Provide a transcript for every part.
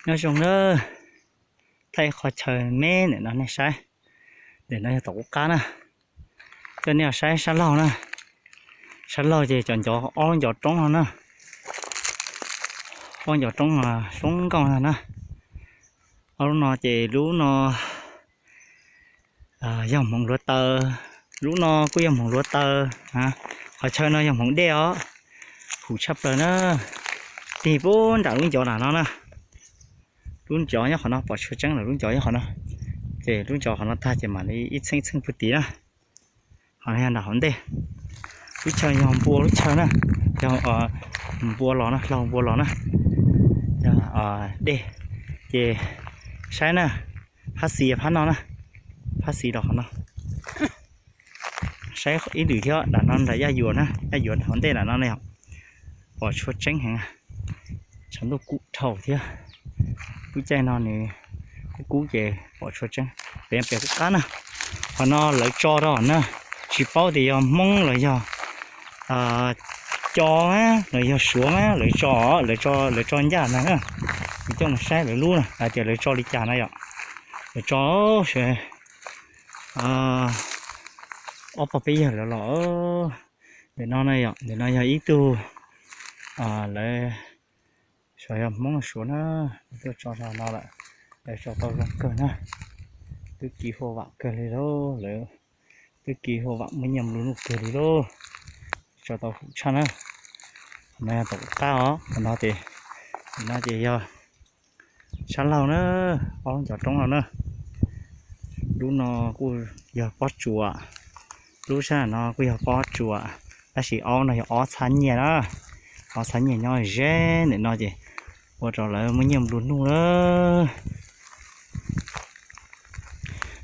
Nyob zoo na, thaij qhov chaw me ntawm no nej saib. Ntawm no yog tom qub qab na. Coj nej saib sab laug na. Sab laug ces cov ncov, ob lub ncov roob no na. Ob ncov roob no zoo nkauj no na. Ob lub no ces lub no yog hmoov hluav taws, lub no kuj yog hmoov hluav taws. Qhov chaw no yog hmoov dej os, hum tshaj plaws na. Tig pub nram lub ncov nram no na. Lub ncov nyob qhov no, pom tshua tseeb lawm, lub ncov nyob qhov no. Ces lub ncov qhov no tag ces mam li ib txheej ib txheej puag tim na. Qhov no yog nram hauv ntej. Lub chaw yog npua lub chaw na, yog npua los na, laug npua los na. Yog dej, ces saib na, phab xis phab no na, phab xis los qhov no. Saib ib lwm thiab, nram no nram yaj yuam na, yaj yuam hauv ntej nram no na yom. Pom tshua tseeb heev, tshav ntuj kub dhau thiab. Lub caij no nws kub kub ces pom tshua tseeb. Pem pem qub qab na, qhov no lawv tso rau na, tsis paub tias yog Hmoob los yog Co los yog Suav mas lawv tso, lawv tso ncaj ntag na. Kuv coj mus saib lawv lub na, hais tias lawv tso li cas na yom. Lawv tso ob pog peb yawg lawv los. Ntawm no na yom, ntawm no yog ib tug, lawv xyov yog Hmoob Suav na, lawv tuaj tso rau no lawm, lawv tso tau zoo kawg na. Twb kis huaj vam kawg li lauj, lawv twb kis huaj vam muaj nyiaj nplua nuj kawg li lauj. Tso tau huv tshaj na. Qhov no yog tom qab os, qhov no ces, no ces yog sab laug na, ob lub ncov roob no na. Lub no kuj yog pob tsuas, lub sab no kuj yog pob tsuas, tab sis ob no yog ob txhab nyiaj na. Ob txhab nyiaj nyob ze ntawm no ces ua rau lawv muaj nyiaj nplua nuj na.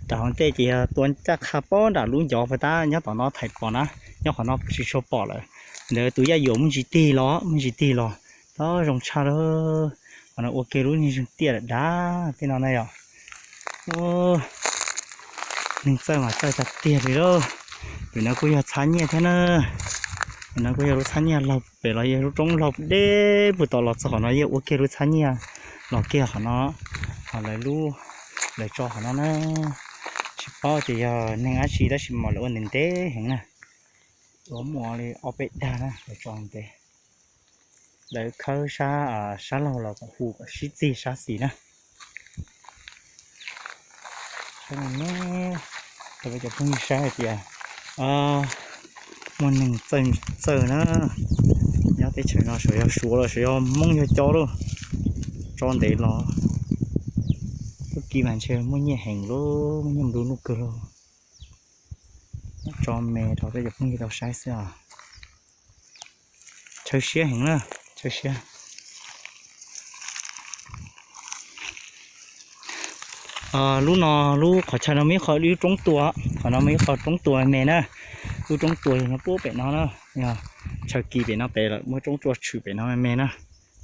Nram hauv ntej ces yog tua ncaj qha pob nram lub ncov puag ta nyob tom no thaiv pom na, nyob qhov no tsis tshua pom lawm. Ntawd tus yaj yuam muaj ntsis tig los, muaj ntsis tig los, tau zoo tshaj lawm. Qhov no ua kiag lub niag zeeg tiaj dav dav tej no na yom. Neeg txawj mas txawj tag tiag li lauj. Pem no kuj yog txhab nyiaj thiab na. Pem no kuj yog lub txhab nyiaj laug pem los yog lub roob laug deb puag tom los txog qhov no yeej ua kiag lub txhab nyiaj los kiag qhov no. Ho lawv lub, lawv tso qhov no na, tsis paub tias yog neeg dab tsi tab sis mas lawv ua ntev ntev heev na. Ua muaj li ob peb dag na lawv tso ntev. Lawv khawb sab, sab laug los kom hu kom sib txig sab xis na. Saib ne, rau peb cov phooj ywg saib hais tias muaj neeg txawj txawj na. Nyob teb chaws no xyov yog Suav los xyov yog Hmoob yog Co lauj, tso ntev los, tub ki mas ntshe muaj nyiaj heev lauj, muaj nyiaj nplua nuj kawg lauj. Tso me rau peb cov phooj ywg tau saib xwb os. Tshawb siab heev na, tshawb siab. Lub no, lub qhov chaw no muaj ib qho ib lub roob tua, qhov no muaj ib qho roob tua me na. Lub roob tua yog nyob pub pem no na, yog chaw kis pem no pem lawm muaj roob tua tshwm pem no me na,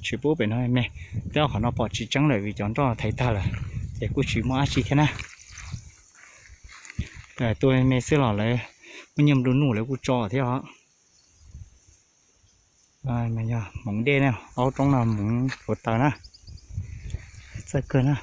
tshwm pub pem no me. Twb qhov no pom tsis tseeb lawm vim cov nroj thaiv tag lawm, ces kuj tsis muaj dab tsi thiab na. Tua me xwb los lawv muaj nyiaj nplua nuj lawv kuj tso thiab os. Yog hmoov dej na, ob roob no hmoov hluav taws na, txawj kawg na.